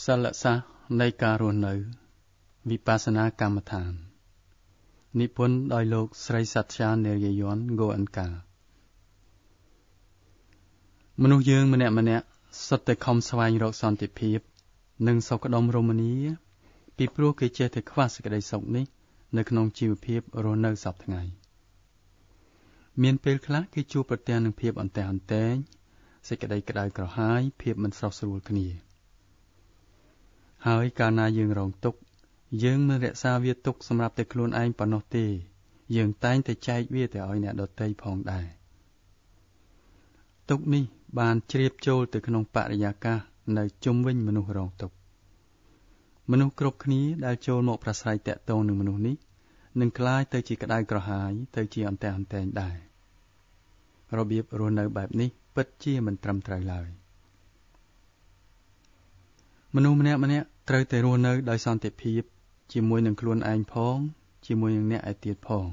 សិលសាស្ត្រនៃការរស់នៅវិបស្សនាកម្មដ្ឋាននិពន្ធដោយលោកស្រីសត្យានារាយ័នហ្គោអិនកាមនុស្សយើងម្នាក់ម្នាក់សុទ្ធតែខំស្វែងរកសន្តិភាពនិងសុខដុមរមនាពីព្រោះគេចេះតែខ្វះសេចក្តីសុខនេះនៅក្នុងជីវភាពរស់នៅសព្វថ្ងៃមានពេលខ្លះគេជួបប្រទះនឹងភាពអន្ទះអន្ទែងសេចក្តីក្តៅក្រហាយភាពមិនស្រស់ស្រួលគ្នាហើយកាលណាយើងរងទុក្ខយើងមិនរក្សាវាទុកសម្រាប់តែខ្លួនឯងប៉ុណ្ណោះទេយើងតែងតែចែកវាទៅឲ្យអ្នកដទៃផងដែរទុក្ខនេះបានជ្រាបចូលទៅក្នុងបរិយាកាសនៅជុំវិញមនុស្សរងទុក្ខមនុស្សគ្រប់គ្នាដែលចូលមកប្រស្រ័យតាក់ទងនឹងមនុស្សនេះនឹងក្លាយទៅជាក្តៅក្រហាយទៅជាអន្ទះអន្ទែងដែររបៀបរស់នៅបែបនេះពិតជាមិនត្រឹមត្រូវឡើយមនុស្សម្នាក់ៗត្រូវតែរស់នៅដោយសន្តិភាពជាមួយនឹងខ្លួនឯងផងជាមួយនឹងអ្នកឯទៀតផង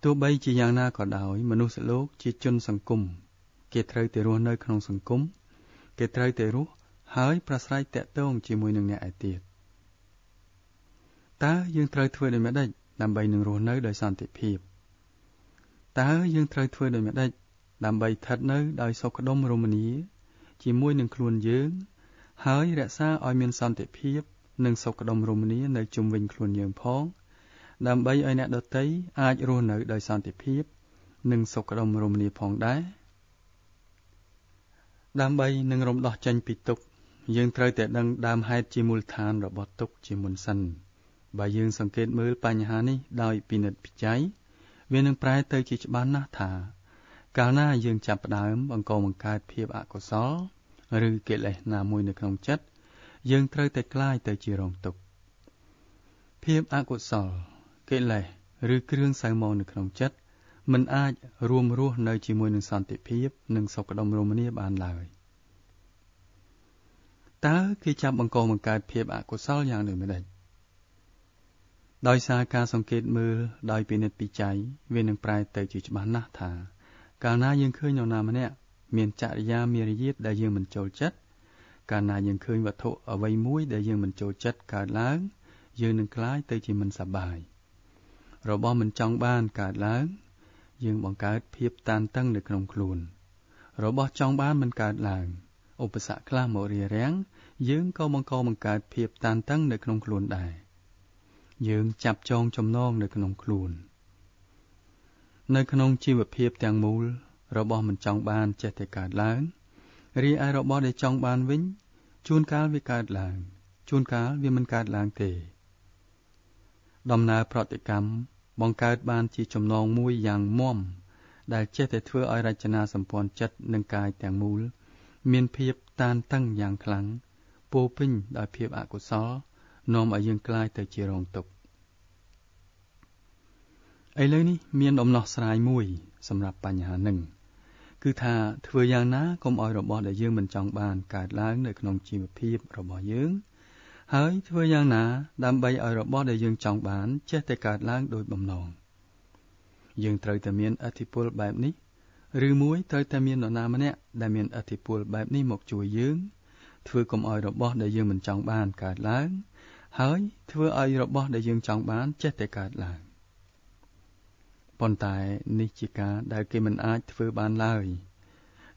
ទោះបីជាយ៉ាងណាក៏ដោយមនុស្សលោកជាជនសង្គមគេត្រូវតែរស់នៅក្នុងសង្គមគេត្រូវតែរស់ហើយប្រស្រ័យតាក់ទងជាមួយនឹងអ្នកឯទៀតតើយើងត្រូវធ្វើដូចម្តេចដើម្បីនឹងរស់នៅដោយសន្តិភាពតើយើងត្រូវធ្វើដូចម្តេចដើម្បីស្ថិតនៅដោយសុខដុមរមនាជាមួយនឹងខ្លួនយើងហើយរក្សាឲ្យមានសន្តិភាពនិងសុខដុមរមនានៅជុំវិញខ្លួនយើងផងដើម្បីឲ្យអ្នកដទៃអាចរស់នៅដោយសន្តិភាពនិងសុខដុមរមនាផងដែរដើម្បីនឹងរំដោះចេញពីទុក្ខយើងត្រូវតែដឹងដើមហេតុជាមូលដ្ឋានរបស់ទុក្ខជាមុនសិនបើយើងសង្កេតមើលបញ្ហានេះដោយពិនិត្យពិច័យវានឹងប្រែទៅជាច្បាស់ណាស់ថាកាលណាយើងចាប់ផ្ដើមបង្កបង្កើតភាពអកុសលឬកិលេសណាមួយនៅក្នុងចិត្តយើងត្រូវតែក្លាយទៅជារងទុក្ខភាពអកុសលកិលេសឬគ្រឿងសៅហ្មងនៅក្នុងចិត្តមិនអាចរួមរស់នៅជាមួយនឹងសន្តិភាពនិងសុខដុមរមនាបានឡើយតើគេចាប់បង្កបង្កើតភាពអកុសលយ៉ាងដូចម្តេចដោយសារការសង្កេតមើលដោយពិនិត្យពិច័យវានឹងប្រែទៅជាច្បាស់ណាស់ថាកាលណាយើងឃើញនរណាម្នាក់មានចរិយាមារយាទដែលយើងមិនចូលចិត្តកាលណាយើងឃើញវត្ថុអ្វីមួយដែលយើងមិនចូលចិត្តកើតឡើងយើងនឹងក្លាយទៅជាមិនសប្បាយរបស់មិនចង់បានកើតឡើងយើងបង្កើតភាពតានតឹងនៅក្នុងខ្លួនរបស់ចង់បានមិនកើតឡើងឧបសគ្គខ្លះមករារាំងយើងក៏បង្កបង្កើតភាពតានតឹងនៅក្នុងខ្លួនដែរយើងចាប់ចងចំណងនៅក្នុងខ្លួននៅក្នុងជីវភាពទាំងមូលរបស់មិនចង់បានចេះតែកើតឡើងរីឯរបស់ដែលចង់បានវិញជួនកាលវាកើតឡើងជួនកាលវាមិនកើតឡើងទេដំណើរប្រតិកម្មបង្កើតបានជាចំណងមួយយ៉ាងមាំដែលចេះតែធ្វើឲ្យរចនាសម្ព័ន្ធចិត្តនិងកាយទាំងមូលមានភាពតានតឹងយ៉ាងខ្លាំងពោពេញដោយភាពអកុសលនាំឲ្យយើងក្លាយទៅជារងទុក្ខឥឡូវនេះមានដំណោះស្រាយមួយសម្រាប់បញ្ហានឹងគឺថាធ្វើយ៉ាងណាកុំឲ្យរបស់ដែលយើងមិនចង់បានកើតឡើងនៅក្នុងជីវភាពរបស់យើងហើយធ្វើយ៉ាងណាដើម្បីឲ្យរបស់ដែលយើងចង់បានចេះតែកើតឡើងដោយបំណងយើងត្រូវតែមានឥទ្ធិពលបែបនេះឬមួយត្រូវតែមាននរណាម្នាក់ដែលមានឥទ្ធិពលបែបនេះមកជួយយើងធ្វើកុំឲ្យរបស់ដែលយើងមិនចង់បានកើតឡើងហើយធ្វើឲ្យរបស់ដែលយើងចង់បានចេះតែកើតឡើងប៉ុន្តែនេះជាការដែលគេមិនអាចធ្វើបានឡើយ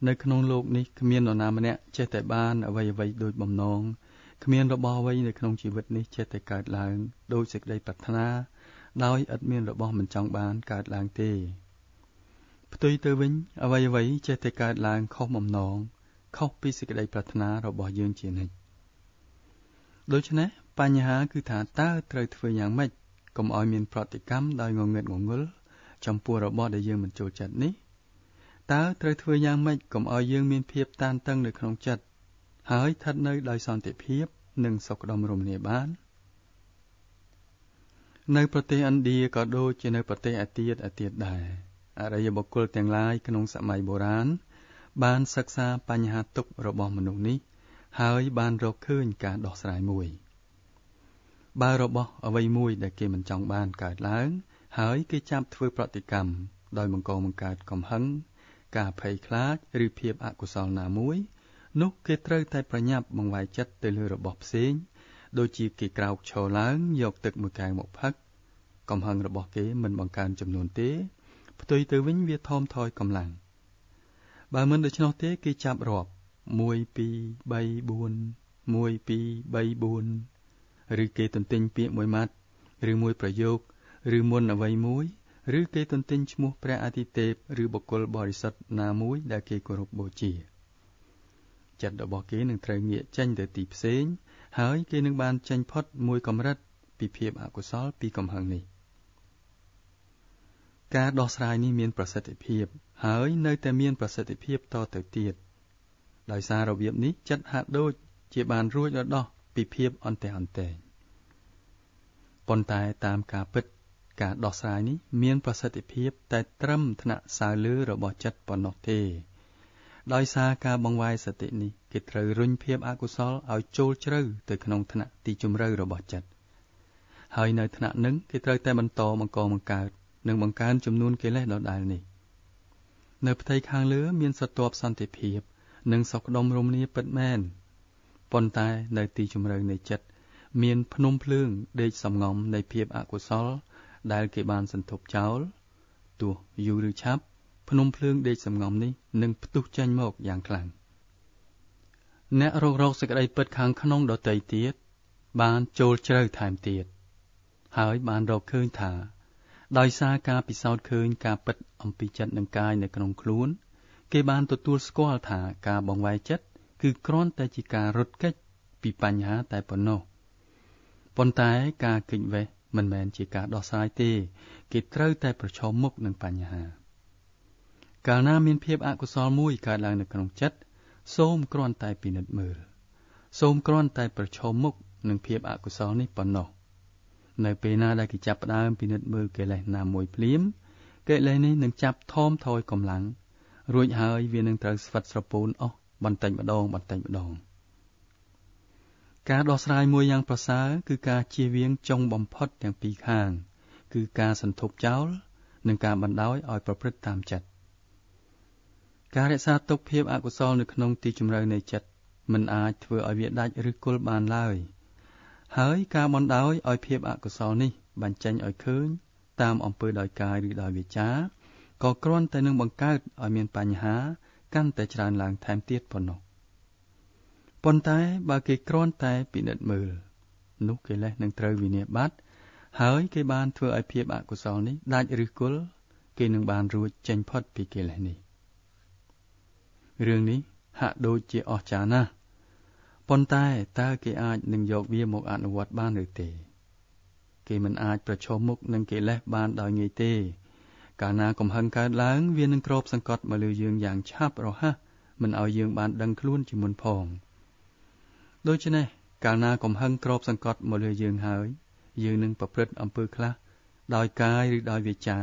នៅក្នុងលោកនេះគ្មាននរណាម្នាក់ចេះតែបានអ្វីៗដូចបំណងគ្មានរបស់អ្វីនៅក្នុងជីវិតនេះចេះតែកើតឡើងដោយសេចក្តីប្រាថ្នាដោយឥតមានរបស់មិនចង់បានកើតឡើងទេផ្ទុយទៅវិញអ្វីៗចេះតែកើតឡើងខុសបំណងខុសពីសេចក្តីប្រាថ្នារបស់យើងជានិច្ចដូច្នេះបញ្ហាគឺថាតើត្រូវធ្វើយ៉ាងម៉េចកុំឲ្យមានប្រតិកម្មដោយងងឹតងងល់ចំពោះរបស់ដែលយើងមិនចូលចិត្តនេះតើត្រូវធ្វើយ៉ាងម៉េចកុំឲ្យយើងមានភាពតានតឹងនៅក្នុងចិត្តហើយស្ថិតនៅដោយសន្តិភាពនិងសុខដុមរមនាបាននៅប្រទេសឥណ្ឌាក៏ដូចជានៅប្រទេសឯទៀតឯទៀតដែរអរិយបុគ្គលទាំងឡាយក្នុងសម័យបុរាណបានសិក្សាបញ្ហាទុក្ខរបស់មនុស្សនេះហើយបានរកឃើញការដោះស្រាយមួយបើរបស់អ្វីមួយដែលគេមិនចង់បានកើតឡើងហើយគេចាប់ធ្វើប្រតិកម្មដោយបង្កបង្កើតកំហឹងការភ័យខ្លាចឬភាពអកុសលណាមួយ នោះគេត្រូវតែប្រញាប់បង្វែរចិត្តទៅលើរបស់ផ្សេងដូចជាគេក្រោកឈរឡើងយកទឹកមួយកែវមកផឹកកំហឹងរបស់គេមិនបង្កើនចំនួនទេផ្ទុយទៅវិញវាថមថយកម្លាំងបើមិនដូច្នោះទេគេចាប់រាប់1 2 3 4 1 2 3 4ឬគេទន្ទិញពាក្យមួយម៉ាត់ឬមួយប្រយោគឬមន្តអ្វីមួយឬគេទន្ទិញឈ្មោះព្រះអាទិទេពឬបុគ្គលបរិសុទ្ធណាមួយដែលគេគោរពបូជាចិត្តរបស់គេនឹងត្រូវងាកចេញទៅទីផ្សេងហើយគេនឹងបានចេញផុតមួយកម្រិតពីភាពអកុសលពីកំហឹងនេះការដោះស្រាយនេះមានប្រសិទ្ធភាពហើយនៅតែមានប្រសិទ្ធភាពតទៅទៀតដោយសាររបៀបនេះចិត្តហាក់ដូចជាបានរួចរដោះពីភាពអន្ទះអន្ទែងប៉ុន្តែតាមការពិតការដោះស្រាយនេះមានប្រសិទ្ធភាពតែត្រឹមថ្នាក់សើលើរបស់ចិត្តប៉ុណ្ណោះទេដោយសារការបង្វែរសតិនេះគេត្រូវរុញភាពអកុសលឲ្យចូលជ្រៅទៅក្នុងថ្នាក់ទីជម្រៅរបស់ចិត្តហើយនៅថ្នាក់នឹងគេត្រូវតែបន្តបង្កបង្កើតនិងបង្កើនចំនួនកិលេសដដែលនេះនៅផ្ទៃខាងលើមានស្រទាប់សន្តិភាពនិងសុខដុមរមនាពិតមែនប៉ុន្តែនៅទីជម្រៅនៃចិត្តមានភ្នំភ្លើងដេកសំងំនៃភាពអកុសលដែលគេបានសន្ធប់ចោលទោះយូរឬឆាប់ភ្នំភ្លើងដេកសំងំនេះនឹងផ្ទុះចេញមកយ៉ាងខ្លាំងអ្នករកសេចក្តីពិតខាងក្នុងដទៃទៀតបានចូលជ្រៅថែមទៀតហើយបានរកឃើញថាដោយសារការពិសោធន៍ឃើញការពិតអំពីចិត្តនិងកាយនៅក្នុងខ្លួនគេបានទទួលស្គាល់ថាការបង្វែរចិត្តគឺគ្រាន់តែជាការរត់គេចពីបញ្ហាតែប៉ុណ្ណោះប៉ុន្តែការគេចវេះមិនមែនជាការដោះស្រាយទេគេត្រូវតែប្រឈមមុខនឹងបញ្ហាកាលណាមានភាពអកុសលមួយកើតឡើងនៅក្នុងចិត្តសូមគ្រាន់តែពិនិត្យមើលសូមគ្រាន់តែប្រឈមមុខនឹងភាពអកុសលនេះប៉ុណ្ណោះនៅពេលណាដែលគេចាប់ផ្ដើមពិនិត្យមើលកិលេសណាមួយភ្លាមកិលេសនេះនឹងចាប់ថមថយកម្លាំងរួចហើយវានឹងត្រូវស្វិតស្រពោនអស់បន្តិចម្ដងបន្តិចម្ដងការដោះស្រាយមួយយ៉ាងប្រសើរគឺការជៀសវាងចុងបំផុតទាំងពីរខាងគឺការសន្ធប់ចោលនិងការបណ្ដោយឲ្យប្រព្រឹត្តតាមចិត្តការរក្សាទុកភាពអកុសលនៅក្នុងទីជម្រៅនៃចិត្តមិនអាចធ្វើឲ្យវាដាច់ឬគល់បានឡើយហើយការបណ្ដោយឲ្យភាពអកុសលនេះបញ្ចេញឲ្យឃើញតាមអំពើដោយកាយឬដោយវាចាក៏គ្រាន់តែនឹងបង្កើតឲ្យមានបញ្ហាកាន់តែច្រើនឡើងថែមទៀតប៉ុណ្ណោះប៉ុន្តែបើគេគ្រាន់តែពិនិត្យមើលនោះកិលេសនឹងត្រូវវិនាសបាត់ហើយគេបានធ្វើឲ្យភាពអកុសលនេះដាច់ឬគល់គេនឹងបានរួចចេញផុតពីកិលេសនេះរឿងនេះហាក់ដូចជាអស្ចារ្យណាស់ប៉ុន្តែតើគេអាចនឹងយកវាមកអនុវត្តបានឬទេគេមិនអាចប្រឈមមុខនឹងកិលេសបានដោយងាយទេកាលណាកំហឹងកើតឡើងវានឹងគ្របសង្កត់មកលើយើងយ៉ាងឆាប់រហ័សមិនឲ្យយើងបានដឹងខ្លួនជាមុនផងដូច្នេះកាលណាកំហឹងគ្របសង្កត់មកលើយើងហើយយើងនឹងប្រព្រឹត្តអំពើខ្លះដោយកាយឬដោយវាចា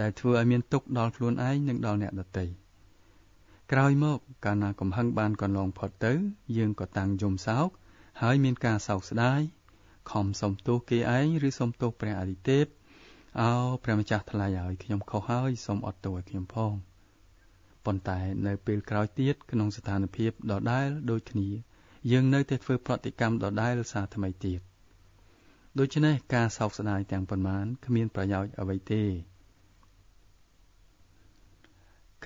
ដែលធ្វើឲ្យមានទុក្ខដល់ខ្លួនឯងនិងដល់អ្នកដទៃក្រោយមកកាលណាកំហឹងបានកន្លងផុតទៅយើងក៏តាំងយំសោកហើយមានការសោកស្ដាយខំសុំទោសគេឯងឬសុំទោសព្រះអាទិទេពអោព្រះម្ចាស់ថ្លៃឲ្យខ្ញុំខុសហើយសូមអត់ទោសឲ្យខ្ញុំផងប៉ុន្តែនៅពេលក្រោយទៀតក្នុងស្ថានភាពដដែលដូចគ្នាយើងនៅតែធ្វើប្រតិកម្មដដែលសារថ្មីទៀតដូច្នេះការសោកស្ដាយទាំងប៉ុន្មានគ្មានប្រយោជន៍អ្វីទេ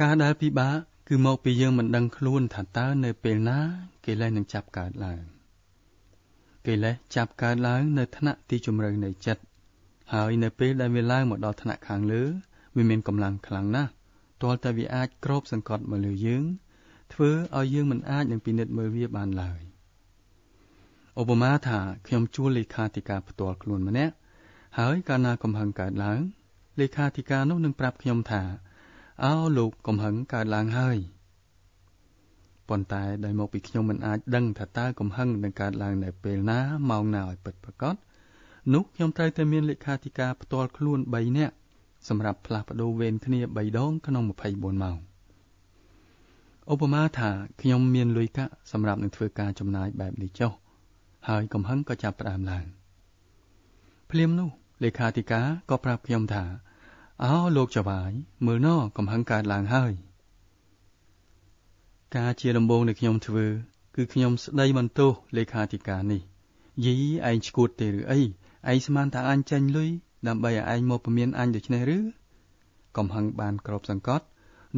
ការដែលពិបាកគឺមកពីយើងមិនដឹងខ្លួនថាតើនៅពេលណាកិលេសនឹងចាប់កើតឡើងកិលេសចាប់កើតឡើងនៅថ្នាក់ទីជម្រៅនៃចិត្តហើយនៅពេលដែលវាឡើងមកដល់ថ្នាក់ខាងលើវាមានកម្លាំងខ្លាំងណាស់ទាល់តែវាអាចគ្របសង្កត់មកលើយើងធ្វើឲ្យយើងមិនអាចនឹងពិនិត្យមើលវាបានឡើយឧបមាថាខ្ញុំជួលលេខាធិការផ្ទាល់ខ្លួនម្នាក់ហើយកាលណាកំហឹងកើតឡើងលេខាធិការនោះនឹងប្រាប់ខ្ញុំថាអោលោកកំហឹងកើតឡើងហើយប៉ុន្តែដោយមកពីខ្ញុំមិនអាចដឹងថាតើកំហឹងនឹងកើតឡើងនៅពេលណាម៉ោងណាឲ្យពិតប្រាកដនោះខ្ញុំត្រូវតែមានលេខាធិការផ្ទាល់ខ្លួន3នាក់សម្រាប់ផ្លាស់ប្ដូរវេនគ្នា3ដងក្នុង24ម៉ោងឧបមាថាខ្ញុំមានលុយកាក់សម្រាប់នឹងធ្វើការចំណាយបែបនេះចុះហើយកំហឹងក៏ចាប់ផ្ដើមឡើងភ្លាមនោះលេខាធិការក៏ប្រាប់ខ្ញុំថាអោលោកចៅហ្វាយមើលណកំហឹងកើតឡើងហើយ ការជាដំបូងដែលខ្ញុំធ្វើគឺខ្ញុំស្ដីបន្ទោសលេខាធិការនេះយីឯងឈួតទេឬអីឯងស្មានថាអញចេញលុយដើម្បីឲ្យឯងមកពមៀនអញដូច្នេះឬកំហឹងបានក្របសង្កត់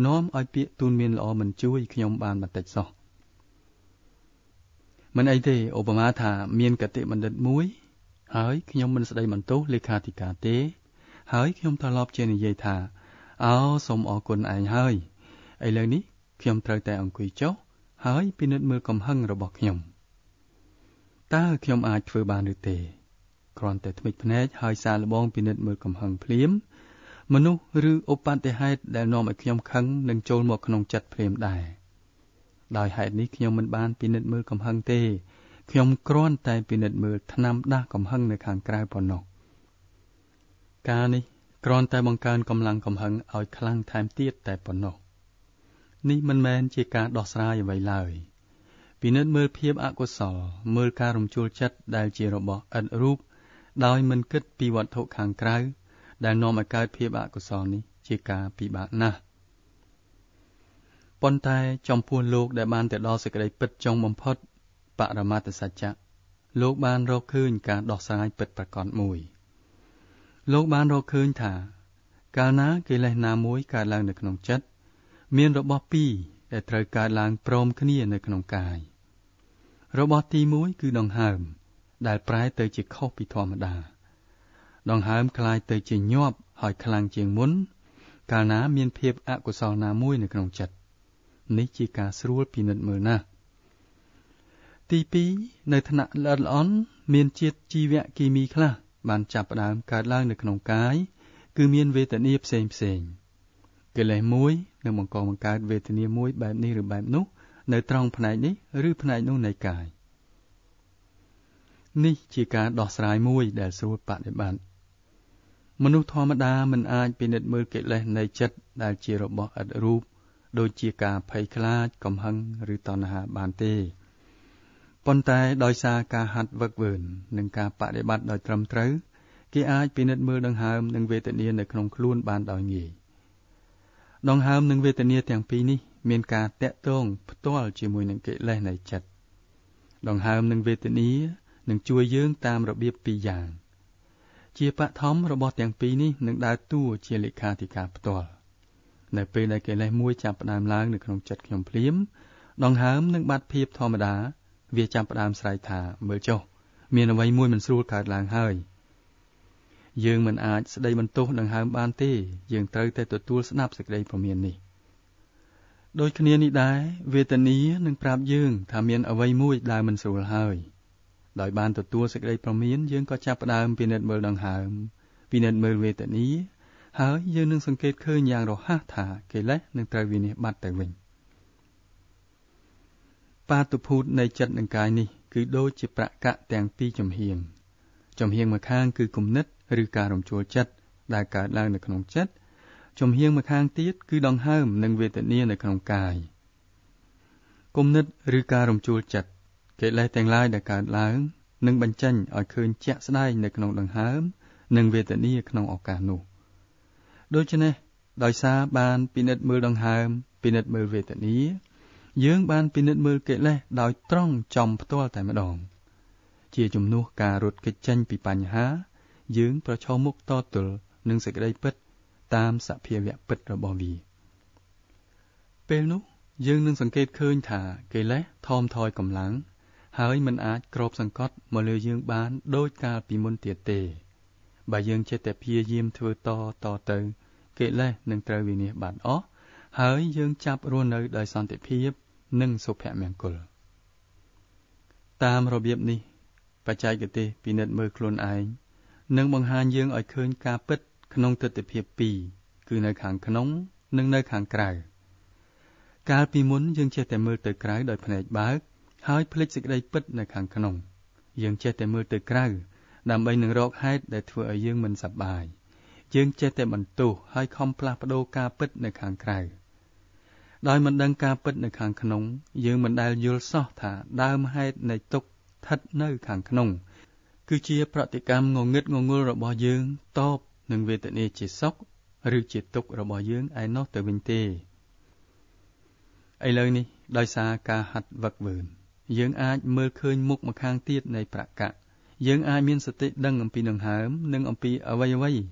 នាំឲ្យពាក្យទូនមានល្អមិនជួយខ្ញុំបានបន្តិចសោះមិនអីទេឧបមាថាមានកតិបណ្ឌិតមួយហើយខ្ញុំមិនស្ដីបន្ទោសលេខាធិការទេហើយខ្ញុំត្រឡប់ជានិយាយថាអោសូមអរគុណឯងហើយឥឡូវនេះខ្ញុំត្រូវតែអង្គុយចុះហើយពិនិត្យមើលកំហឹងរបស់ខ្ញុំតើខ្ញុំអាចធ្វើបានឬទេគ្រាន់តែថ្មិចភ្នែកហើយសាកល្បងពិនិត្យមើលកំហឹងភ្លាមមនុស្សឬឧបទ្ទហេតុដែលនាំឲ្យខ្ញុំខឹងនឹងចូលមកក្នុងចិត្តភ្លាមដែរដោយហេតុនេះខ្ញុំមិនបានពិនិត្យមើលកំហឹងទេខ្ញុំគ្រាន់តែពិនិត្យមើលថ្នាំដាស់កំហឹងនៅខាងក្រៅប៉ុណ្ណោះការនេះគ្រាន់តែបង្កើនកម្លាំងកំហឹងឲ្យខ្លាំងថែមទៀតតែប៉ុណ្ណោះនេះមិនមែនជាការដោះស្រាយអ្វីឡើយពិនិត្យមើលភាពអកុសលមើលការរំជួលចិត្តដែលជារបស់ឥតរូបដោយមិនគិតពីវត្ថុខាងក្រៅដែលនាំឲ្យកើតភាពអកុសលនេះជាការពិបាកណាស់ប៉ុន្តែចំពោះលោកដែលបានទៅដល់សេចក្តីពិតចុងបំផុតបរមត្ថសច្ចៈលោកបានរកឃើញការដោះស្រាយពិតប្រាកដមួយលោកបានរកឃើញថាកាលណាកិលេសណាមួយកើតឡើងនៅក្នុងចិត្តមានរបស់ពីរដែលត្រូវកើតឡើងព្រមគ្នានៅក្នុងកាយរបស់ទី1គឺដង្ហើមដែលប្រែទៅជាខុសពីធម្មតាដង្ហើមក្លាយទៅជាញាប់ហើយខ្លាំងជាងមុនកាលណាមានភាពអកុសលណាមួយនៅក្នុងចិត្តនេះជាការស្រួលពិនិត្យមើលណាស់ទី2នៅថ្នាក់ល្អិតល្អន់មានជាតិជីវគីមីខ្លះបានចាប់ផ្ដើមកើតឡើងនៅក្នុងកាយគឺមានវេទនាផ្សេងផ្សេងកិលេសមួយនឹងបង្កបង្កើតវេទនាមួយបែបនេះឬបែបនោះនៅត្រង់ផ្នែកនេះឬផ្នែកនោះនៃកាយនេះជាការដោះស្រាយមួយដែលស្រួលបដិបត្តិមនុស្សធម្មតាមិនអាចពិនិត្យមើលកិលេសនៃចិត្តដែលជារបស់ឥតរូបដូចជាការភ័យខ្លាចកំហឹងឬតណ្ហាបានទេប៉ុន្តែដោយសារការហាត់វឹកវើនិងការបដិបត្តិដោយត្រឹមត្រូវគេអាចពិនិត្យមើលដង្ហើមនិងវេទនានៅក្នុងខ្លួនបានដោយងាយដង្ហើមនិងវេទនាទាំងពីរនេះមានការតាក់ទងផ្ទាល់ជាមួយនឹងកិលេសនៃចិត្តដង្ហើមនិងវេទនានឹងជួយយើងតាមរបៀបពីរយ៉ាងជាបឋមរបស់ទាំងពីរនេះនឹងដើរតួជាលេខាធិការផ្ទាល់នៅពេលដែលកិលេសមួយចាប់ផ្ដើមឡើងនៅក្នុងចិត្តខ្ញុំភ្លាមដង្ហើមនឹងបាត់ភាពធម្មតាវាចាប់ផ្ដើមស្រែកថាមើលចុះមានអ្វីមួយមិនស្រួលកើតឡើងហើយយើងមិនអាចស្ដីបន្ទោសដង្ហើមបានទេយើងត្រូវតែទទួលស្ដាប់សេចក្តីព្រមាននេះដូចគ្នានេះដែរវេទនានឹងប្រាប់យើងថាមានអ្វីមួយដែលមិនស្រួលហើយដោយបានទទួលសេចក្តីព្រមានយើងក៏ចាប់ផ្ដើមពិនិត្យមើលដង្ហើមពិនិត្យមើលវេទនាហើយយើងនឹងសង្កេតឃើញយ៉ាងរហ័សថាកិលេសនឹងត្រូវវិនាសបាត់ទៅវិញបាតុភូតនៃចិត្តនិងកាយនេះគឺដូចជាប្រកាសទាំងពីរចំហៀងចំហៀងម្ខាងគឺគំនិតឬការរំជួលចិត្តដែលកើតឡើងនៅក្នុងចិត្តចំហៀងម្ខាងទៀតគឺដង្ហើមនិងវេទនានៅក្នុងកាយគំនិតឬការរំជួលចិត្តកិលេសទាំងឡាយដែលកើតឡើងនឹងបញ្ចេញឲ្យឃើញជាក់ស្ដែងនៅក្នុងដង្ហើមនិងវេទនាក្នុងឱកាសនោះដូច្នេះដោយសារបានពិនិត្យមើលដង្ហើមពិនិត្យមើលវេទនាយើងបានពិនិត្យមើលកិលេសដោយត្រង់ចំផ្ទាល់តែម្ដងជាជំនួសការរត់គេចចេញពីបញ្ហាយើងប្រឈមមុខតទល់នឹងសេចក្តីពិតតាមសភាវៈពិតរបស់វាពេលនោះយើងនឹងសង្កេតឃើញថាកិលេសថមថយកម្លាំងហើយមិនអាចគ្របសង្កត់មកលើយើងបានដូចកាលពីមុនទៀតទេបើយើងចេះតែព្យាយាមធ្វើតទៅកិលេសនឹងត្រូវវិនាសបាត់អស់ហើយយើងចាប់រស់នៅដោយសន្តិភាពនិងសុភមង្គលតាមរបៀបនេះបច្ចេកទេសពិនិត្យមើលខ្លួនឯងនឹងបង្ហាញយើងឲ្យឃើញការពិតក្នុងទិដ្ឋភាពពីរគឺនៅខាងក្នុងនិងនៅខាងក្រៅកាលពីមុនយើងចេះតែមើលទៅក្រៅដោយភ្នែកបើកហើយភ្លេចសេចក្តីពិតនៅខាងក្នុងយើងចេះតែមើលទៅក្រៅដើម្បីនឹងរកហេតុដែលធ្វើឲ្យយើងមិនសប្បាយយើងចេះតែបន្ទោសហើយខំផ្លាស់ប្ដូរការពិតនៅខាងក្រៅដោយមិនដឹងការពិតនៅខាងក្នុងយើងមិនដែលយល់សោះថាដើមហេតុនៃទុក្ខស្ថិតនៅខាងក្នុងគឺជាប្រតិកម្មងងឹតងងល់របស់យើងតបនឹងវេទនាជាសុខឬជាទុក្ខរបស់យើងឯណោះទៅវិញទេ ឥឡូវនេះដោយសារការហាត់វឹកវើនយើងអាចមើលឃើញមុខម្ខាងទៀតនៃប្រកាសយើងអាចមានសតិដឹងអំពីដង្ហើមនិងអំពីអ្វីៗ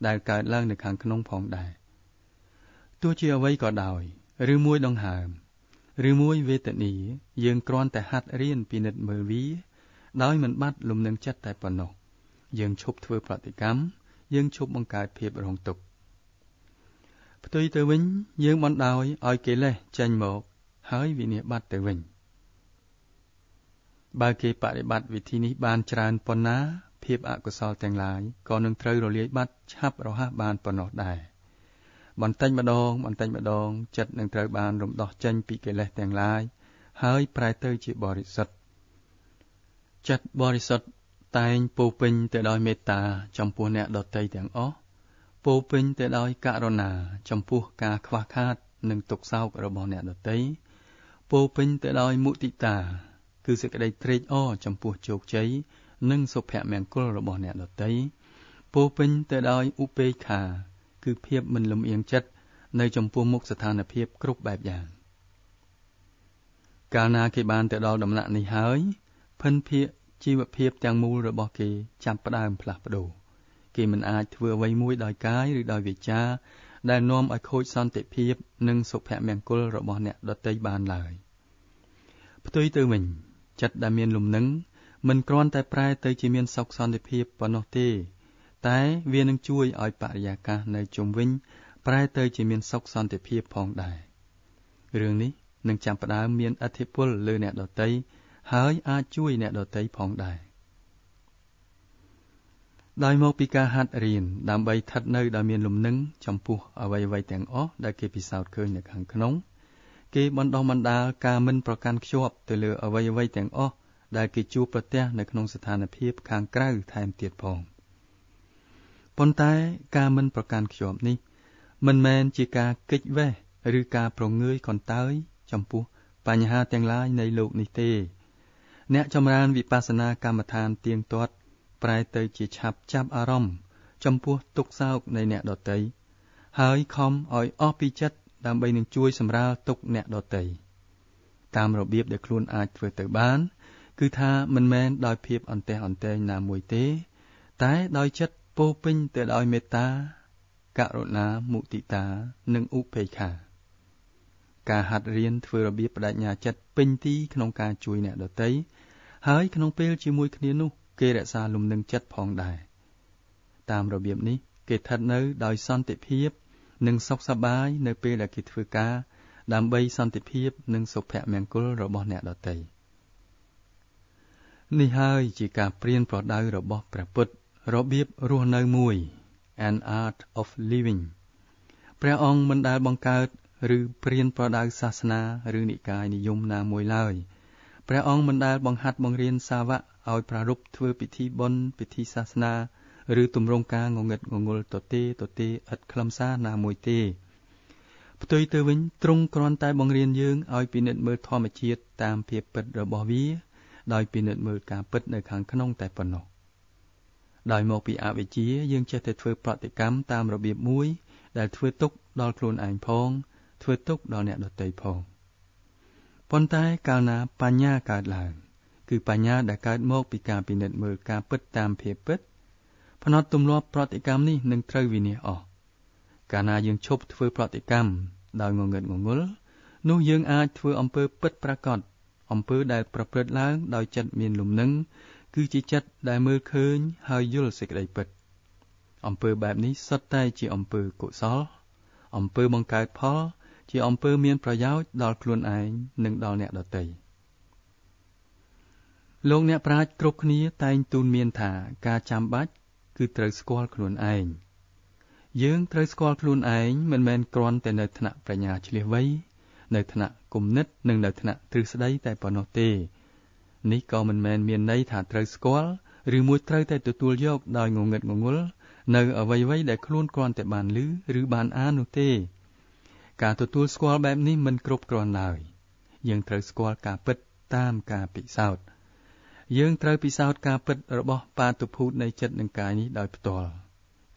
ដែលកើតឡើងនៅខាងក្នុងផងដែរទោះជាអ្វីក៏ដោយឬមួយដង្ហើមឬមួយវេទនាយើងគ្រាន់តែហាត់រៀនពិនិត្យមើលវាដោយមិនបាត់លំនឹងចិត្តតែប៉ុណ្ណោះយើងឈប់ធ្វើប្រតិកម្មយើងឈប់បង្កើតភាពរងទុក្ខផ្ទុយទៅវិញយើងបណ្ដោយឲ្យកិលេសចេញមកហើយវិនិច្ឆ័យបាត់ទៅវិញបើគេបប្រតិបត្តិវិធីនេះបានច្រើនប៉ុណ្ណាភាពអកុសលទាំងឡាយក៏នឹងត្រូវរលាយបាត់ឆាប់រហ័សបានប៉ុណ្ណោះដែរបន្តិចម្ដងបន្តិចម្ដងចិត្តនឹងត្រូវបានរំដោះចេញពីកិលេសទាំងឡាយហើយប្រែទៅជាបរិសុទ្ធចិត្តបរិសុទ្ធតែងពោពេញទៅដោយមេត្តាចំពោះអ្នកដទៃទាំងអស់ពោពេញទៅដោយករុណាចំពោះការខ្វះខាតនិងទុក្ខសោករបស់អ្នកដទៃពោពេញទៅដោយមុទិតាគឺសេចក្តីត្រេកអរចំពោះជោគជ័យនិងសុភមង្គលរបស់អ្នកដទៃពោពេញទៅដោយឧបេក្ខាគឺភាពមិនលំអៀងចិត្តនៅចំពោះមុខស្ថានភាពគ្រប់បែបយ៉ាងកាលណាគេបានទៅដល់ដំណាក់នេះហើយភិនភាគជីវភាពទាំងមូលរបស់គេចាប់ផ្ដើមផ្លាស់ប្ដូរគេមិនអាចធ្វើអ្វីមួយដោយកាយឬដោយវាចាដែលនាំឲ្យខូចសន្តិភាពនិងសុភមង្គលរបស់អ្នកដទៃបានឡើយផ្ទុយទៅវិញចិត្តដែលមានលំនឹងមិនគ្រាន់តែប្រែទៅជាមានសុខសន្តិភាពប៉ុណ្ណោះទេតែវានឹងជួយឲ្យបរិយាកាសនៅជុំវិញប្រែទៅជាមានសុខសន្តិភាពផងដែររឿងនេះនឹងចាប់ផ្ដើមមានឥទ្ធិពលលើអ្នកដទៃហើយអាចជួយអ្នកដទៃផងដែរដោយមកពីការហាត់រៀនដើម្បីស្ថិតនៅដោយមានលំនឹងចំពោះអ្វីៗទាំងអស់ដែលគេពិសោធន៍ឃើញនៅខាងក្នុងគេបណ្ដុះបណ្ដាលការមិនប្រកាន់ខ្ជាប់ទៅលើអ្វីៗទាំងអស់ដែលគេជួបប្រទះនៅក្នុងស្ថានភាពខាងក្រៅថែមទៀតផងប៉ុន្តែការមិនប្រកាន់ខ្ជាប់នេះមិនមែនជាការគេចវេះឬការប្រងើយកន្តើយចំពោះបញ្ហាទាំងឡាយនៃលោកនេះទេអ្នកចម្រើនវិបស្សនាកម្មដ្ឋានទៀងទាត់ប្រែទៅជាឆាប់ចាប់អារម្មណ៍ចំពោះទុក្ខសោកនៃអ្នកដទៃហើយខំឲ្យអស់ពីចិត្តដើម្បីនឹងជួយសម្រាលទុក្ខអ្នកដទៃតាមរបៀបដែលខ្លួនអាចធ្វើទៅបានគឺថាមិនមែនដោយភាពអន្ទះអន្ទែងណាមួយទេតែដោយចិត្តពោពេញទៅដោយមេត្តាករុណាមុទិតានិងឧបេក្ខាការហាត់រៀនធ្វើរបៀបបដិញ្ញាចិត្តពេញទីក្នុងការជួយអ្នកដទៃហើយក្នុងពេលជាមួយគ្នានោះគេរក្សាលំនឹងចិត្តផងដែរតាមរបៀបនេះគេស្ថិតនៅដោយសន្តិភាពនិងសុខសប្បាយនៅពេលដែលគេធ្វើការដើម្បីសន្តិភាពនិងសុភមង្គលរបស់អ្នកដទៃនេះហើយជាការព្រានប្រដៅរបស់ព្រះពុទ្ធរបៀបរស់នៅមួយ An Art of Living ព្រះអង្គមិនដែលបង្កើតឬព្រានប្រដៅសាសនាឬនិកាយនិយមណាមួយឡើយព្រះអង្គមិនដែលបង្ហាត់បង្រៀនសាវកឲ្យប្រារព្ធធ្វើពិធីបុណ្យពិធីសាសនាឬទម្រង់ការងងឹតងងុលទទេទទេឥតខ្លឹមសារណាមួយទេផ្ទុយទៅវិញទ្រង់គ្រាន់តែបង្រៀនយើងឲ្យពិនិត្យមើលធម្មជាតិតាមភាពពិតរបស់វាដោយពិនិត្យមើលការពិតនៅខាងក្នុងតែប៉ុណ្ណោះដោយមកពីអវិជ្ជាយើងចេះតែធ្វើប្រតិកម្មតាមរបៀបមួយដែលធ្វើទុក្ខដល់ខ្លួនឯងផងធ្វើទុក្ខដល់អ្នកដទៃផងប៉ុន្តែកាលណាបញ្ញាកើតឡើងគឺបញ្ញាដែលកើតមកពីការពិនិត្យមើលការពិតតាមភាពពិតផ្នត់ទម្លាប់ប្រតិកម្មនេះនឹងត្រូវវិនាសអស់កាលណាយើងឈប់ធ្វើប្រតិកម្មដោយងងឹតងងុលនោះយើងអាចធ្វើអំពើពិតប្រាកដអំពើដែលប្រព្រឹត្តឡើងដោយចិត្តមានលំនឹងគឺជាចិត្តដែលមើលឃើញហើយយល់សេចក្តីពិតអំពើបែបនេះសុទ្ធតែជាអំពើកុសលអំពើបង្កើតផលជាអំពើមានប្រយោជន៍ដល់ខ្លួនឯងនិងដល់អ្នកដទៃលោកអ្នកប្រាជ្ញគ្រប់គ្នាតែងទូន្មានថាការចាំបាច់គឺត្រូវស្គាល់ខ្លួនឯងយើងត្រូវស្គាល់ខ្លួនឯងមិនមែនគ្រាន់តែនៅថ្នាក់ប្រាជ្ញាឈ្លាសវៃនៅថ្នាក់គំនិតនិងនៅថ្នាក់ទ្រឹស្ដីតែប៉ុណ្ណោះទេនេះក៏មិនមែនមានន័យថាត្រូវស្គាល់ឬមួយត្រូវតែទទួលយកដោយងងឹតងងុលនៅអ្វីៗដែលខ្លួនគ្រាន់តែបានឮឬបានអាននោះទេការទទួលស្គាល់បែបនេះមិនគ្រប់គ្រាន់ឡើយយើងត្រូវស្គាល់ការពិតតាមការពិសោធន៍យើងត្រូវពិសោធន៍ការពិតរបស់បាតុភូតនៃចិត្តនិងកាយនេះដោយផ្ទាល់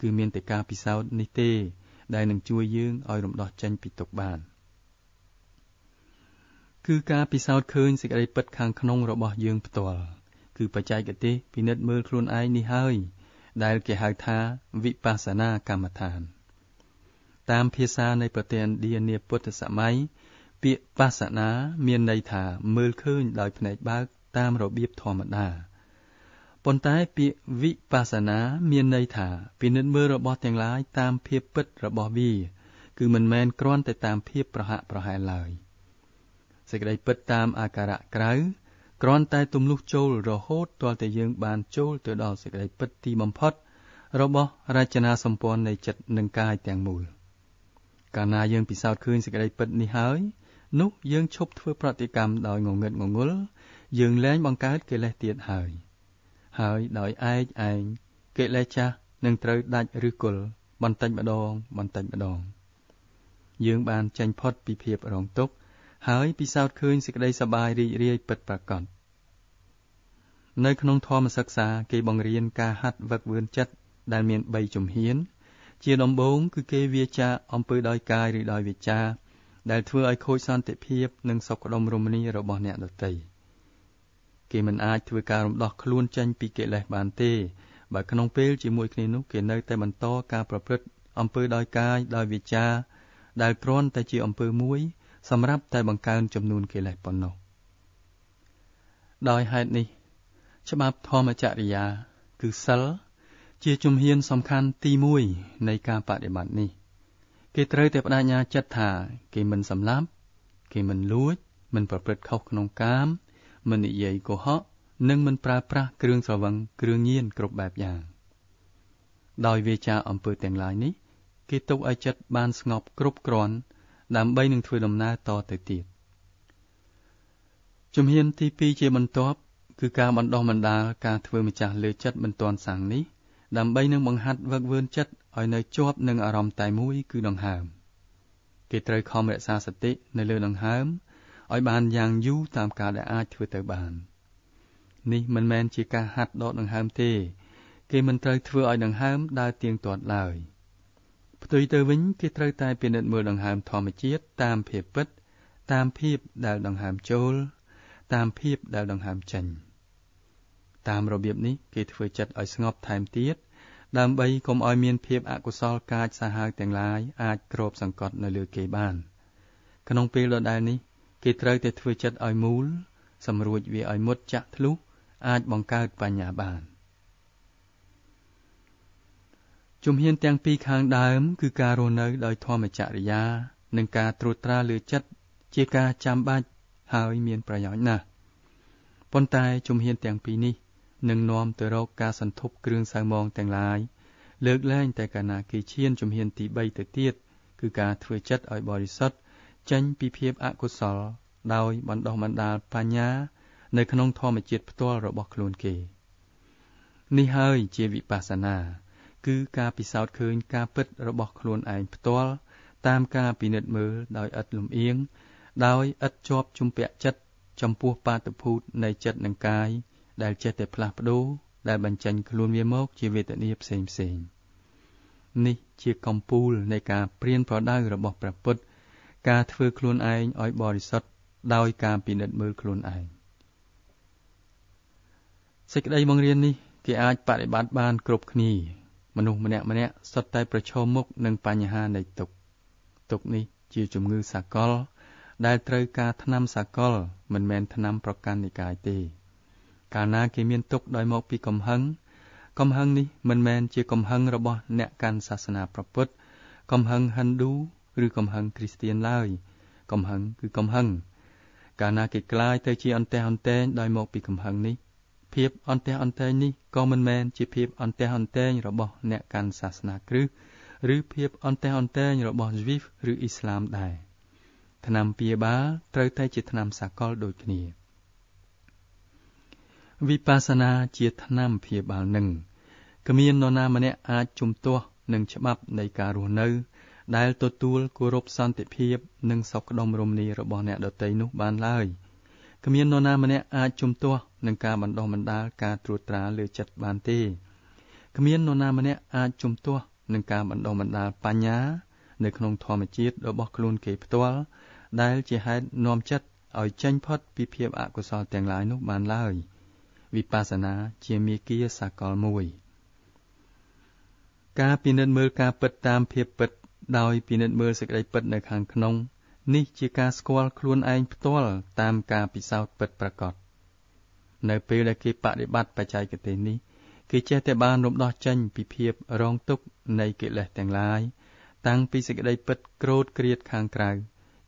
គឺមានតែការពិសោធន៍នេះទេដែលនឹងជួយយើងឲ្យរំដោះចេញពីទុក្ខបាន គឺការពិសោធន៍ឃើញសេចក្តីពិតខាងក្នុងរបស់យើងផ្ទាល់គឺបច្ចេកទេសពិនិត្យមើលខ្លួនឯងនេះហើយដែលគេហៅថាវិបស្សនាកម្មដ្ឋានតាមភាសានៃប្រទេសឥណ្ឌានាពុទ្ធសម័យពាក្យបស្សនាមានន័យថាមើលឃើញដោយភ្នែកបើកតាមរបៀបធម្មតាប៉ុន្តែពាក្យវិបស្សនាមានន័យថាពិនិត្យមើលរបស់ទាំងឡាយតាមភាពពិតរបស់វាគឺមិនមែនគ្រាន់តែតាមភាពប្រហាក់ប្រហែលឡើយសេចក្តីពិតតាមអាការៈក្រៅគ្រាន់តែទម្លុះចូលរហូតទាល់តែយើងបានចូលទៅដល់សេចក្តីពិតទីបំផុតរបស់រចនាសម្ព័ន្ធនៃចិត្តនិងកាយទាំងមូលកាលណាយើងពិសោធន៍ឃើញសេចក្តីពិតនេះហើយនោះយើងឈប់ធ្វើប្រតិកម្មដោយងងឹតងងុលយើងលែងបង្កើតកិលេសទៀតហើយហើយដោយឯកឯងកិលេសចាស់នឹងត្រូវដាច់ឬគល់បន្តិចម្ដងបន្តិចម្ដងយើងបានចេញផុតពីភាពរងទុក្ខហើយពិសោធន៍ឃើញសេចក្តីសប្បាយរីករាយពិតប្រាកដនៅក្នុងធម៌សិក្សាគេបង្រៀនការហាត់វឹកវើចិត្តដែលមាន3ជំហានជាដំបូងគឺគេវាចាអំពើដោយកាយឬដោយវាចាដែលធ្វើឲ្យខូចសន្តិភាពនិងសុខដុមរមនារបស់អ្នកដទៃគេមិនអាចធ្វើការរំដោះខ្លួនចេញពីកិលេសបានទេបើក្នុងពេលជាមួយគ្នានោះគេនៅតែបន្តការប្រព្រឹត្តអំពើដោយកាយដោយវាចាដែលគ្រាន់តែជាអំពើមួយសម្រាប់តែបង្កើនចំនួនកិលេសប៉ុណ្ណោះដោយហេតុនេះច្បាប់ធម្មចរិយាគឺសិលជាជំហានសំខាន់ទី1នៃការបដិបត្តិនេះគេត្រូវតែបដិញ្ញាចិត្តថាគេមិនសម្លាប់គេមិនលួចមិនប្រព្រឹត្តខុសក្នុងកាមមិននិយាយកុហកនិងមិនប្រើប្រាស់គ្រឿងស្រវឹងគ្រឿងញៀនគ្រប់បែបយ៉ាងដោយវាចាអំពើទាំងឡាយនេះគេទុកឲ្យចិត្តបានស្ងប់គ្រប់គ្រាន់ដើម្បីនឹងធ្វើដំណើរតទៅទៀតជំហានទី2ជាបន្ទាប់គឺការបណ្ដុះបណ្ដាលការធ្វើម្ចាស់លើចិត្តមិនទាន់សាងនេះដើម្បីនឹងបង្ហាត់វឹកវើចិត្តឲ្យនៅជាប់នឹងអារម្មណ៍តែមួយគឺដង្ហើមគេត្រូវខំរក្សាសតិនៅលើដង្ហើមឲ្យបានយ៉ាងយូរតាមការដែលអាចធ្វើទៅបាននេះមិនមែនជាការហាត់ដកដង្ហើមទេគេមិនត្រូវធ្វើឲ្យដង្ហើមដើរទៀងទាត់ឡើយផ្ទុយទៅវិញគេត្រូវតែពិនិត្យមើលដង្ហើមធម្មជាតិតាមភាពពិតតាមភាពដែលដង្ហើមចូលតាមភាពដែលដង្ហើមចេញតាមរបៀបនេះគេធ្វើចិត្តឲ្យស្ងប់ថែមទៀតដើម្បីកុំឲ្យមានភាពអកុសលកាចសាហាវទាំងឡាយអាចគ្របសង្កត់នៅលើគេបានក្នុងពេលដដែលនេះគេត្រូវតែធ្វើចិត្តឲ្យមូលសម្រួចវាឲ្យមុតចាក់ធ្លុះអាចបង្កើតបញ្ញាបានជំហានទាំងពីរខាងដើមគឺការរស់នៅដោយធម្មចរិយានិងការត្រួតត្រាលើចិត្តជាការចាំបាច់ហើយមានប្រយោជន៍ណាស់ប៉ុន្តែជំហានទាំងពីរនេះនឹងនាំទៅរកការសន្ធប់គ្រឿងសៅហ្មងទាំងឡាយលើកលែងតែកាលណាគេឈានជំហានទី3ទៅទៀតគឺការធ្វើចិត្តឲ្យបរិសុទ្ធចេញពីភាពអកុសលដោយបណ្ដុះបណ្ដាលបញ្ញានៅក្នុងធម្មជាតិផ្ទាល់របស់ខ្លួនគេនេះហើយជាវិបស្សនាគឺការពិសោធន៍ឃើញការពិតរបស់ខ្លួនឯងផ្ទាល់តាមការពិនិត្យមើលដោយឥតលំអៀងដោយឥតជាប់ជំពាក់ចិត្តចំពោះបាតុភូតនៃចិត្តនិងកាយដែលចេះតែផ្លាស់ប្ដូរដែលបញ្ចេញខ្លួនវាមកជាវេទនាផ្សេងផ្សេងនេះជាកំពូលនៃការព្រានប្រដៅរបស់ព្រះពុទ្ធការធ្វើខ្លួនឯងឲ្យបរិសុទ្ធដោយការពិនិត្យមើលខ្លួនឯងសេចក្តីបង្រៀននេះគេអាចបដិបត្តិបានគ្រប់គ្នាមនុស្សម្នាក់ៗសុទ្ធតែប្រឈមមុខនឹងបញ្ហានៃទុក្ខទុក្ខនេះជាជំងឺសកលដែលត្រូវការថ្នាំសកលមិនមែនថ្នាំប្រកាន់និកាយទេកាលណាគេមានទុក្ខដោយមកពីកំហឹងកំហឹងនេះមិនមែនជាកំហឹងរបស់អ្នកកាន់សាសនាព្រះពុទ្ធកំហឹងហិណ្ឌូឬកំហឹងគ្រីស្ទៀនឡើយកំហឹងគឺកំហឹងកាលណាគេក្លាយទៅជាអន្ទះអន្ទែងដោយមកពីកំហឹងនេះភាពអន្ទះអន្ទែងនេះក៏មិនមែនជាភាពអន្ទះអន្ទែងរបស់អ្នកកាន់សាសនាគ្រិស្តឬភាពអន្ទះអន្ទែងរបស់យូសឬអ៊ីស្លាមដែរថ្នាំព្យាបាលត្រូវតែជាថ្នាំសកលដូចគ្នាវិបស្សនាជាថ្នាំព្យាបាលនឹងគ្មាននរណាម្នាក់អាចជំទាស់នឹងច្បាប់នៃការរស់នៅដែលទទួលគោរពសន្តិភាពនិងសុខដុមរមនារបស់អ្នកដទៃនោះបានឡើយគ្មាននរណាម្នាក់អាចជំទាស់នឹងការបណ្ដុះបណ្ដាលការត្រួតត្រាលើចិត្តបានទេគ្មាននរណាម្នាក់អាចជំទាស់នឹងការបណ្ដុះបណ្ដាលបញ្ញានៅក្នុងធម្មជាតិរបស់ខ្លួនគេផ្ទាល់ដែលជាហេតុនាំចិត្ត ឲ្យចេញផុតពីភាពអកុសលទាំងឡាយនោះបានឡើយវិបស្សនាជាមាគ៌ាសកលមួយការពិនិត្យមើលការពិតតាមភាពពិតដោយពិនិត្យមើលសេចក្តីពិតនៅខាងក្នុងនេះជាការស្គាល់ខ្លួនឯងផ្ទាល់តាមការពិសោធន៍ពិតប្រាកដនៅពេលដែលគេបដិបត្តិបច្ចេកទេសនេះគេចេះតែបានរំដោះចេញពីភាពរងទុក្ខនៃកិលេសទាំងឡាយតាំងពីសេចក្តីពិតក្រោធក្រៀតខាងក្រៅ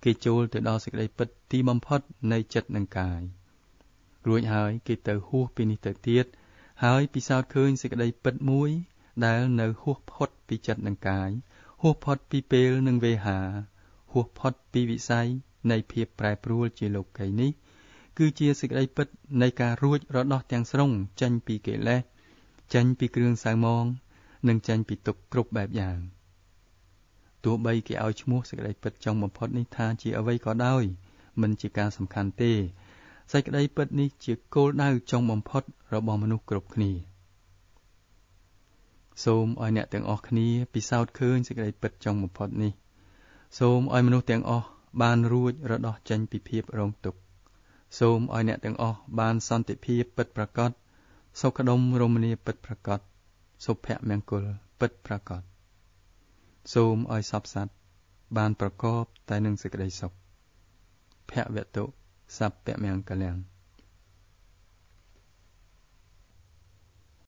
គេចូលទៅដល់សេចក្តីពិតទីបំផុតនៃចិត្តនិងកាយរួចហើយគេទៅហួសពីនេះទៅទៀតហើយពិសោធន៍ឃើញសេចក្តីពិតមួយដែលនៅហួសផុតពីចិត្តនិងកាយហួសផុតពីពេលនិងវេហាហួសផុតពីវិស័យនៃភាពប្រែប្រួលជាលោកីយ៍នេះគឺជាសេចក្តីពិតនៃការរួចរដោះទាំងស្រុងចេញពីកិលេសចេញពីគ្រឿងសៅមងនិងចេញពីទុក្ខគ្រប់បែបយ៉ាងទោះបីគេឲ្យឈ្មោះសេចក្តីពិតចុងបំផុតនេះថាជាអ្វីក៏ដោយមិនជាការសំខាន់ទេសេចក្តីពិតនេះជាគោលដៅចុងបំផុតរបស់មនុស្សគ្រប់គ្នាសូមឲ្យអ្នកទាំងអស់គ្នាពិសោធន៍ឃើញសេចក្តីពិតចុងបំផុតនេះសូមឲ្យមនុស្សទាំងអស់បានរួចរដោះចេញពីភាពរងទុក្ខសូមឲ្យអ្នកទាំងអស់បានសន្តិភាពពិតប្រាកដសុខដុមរមនាពិតប្រាកដសុភមង្គលពិតប្រាកដសូមឲ្យសព្វសត្វបានប្រកបតែនឹងសេចក្តីសុខភវតុសព្វមង្គលំ។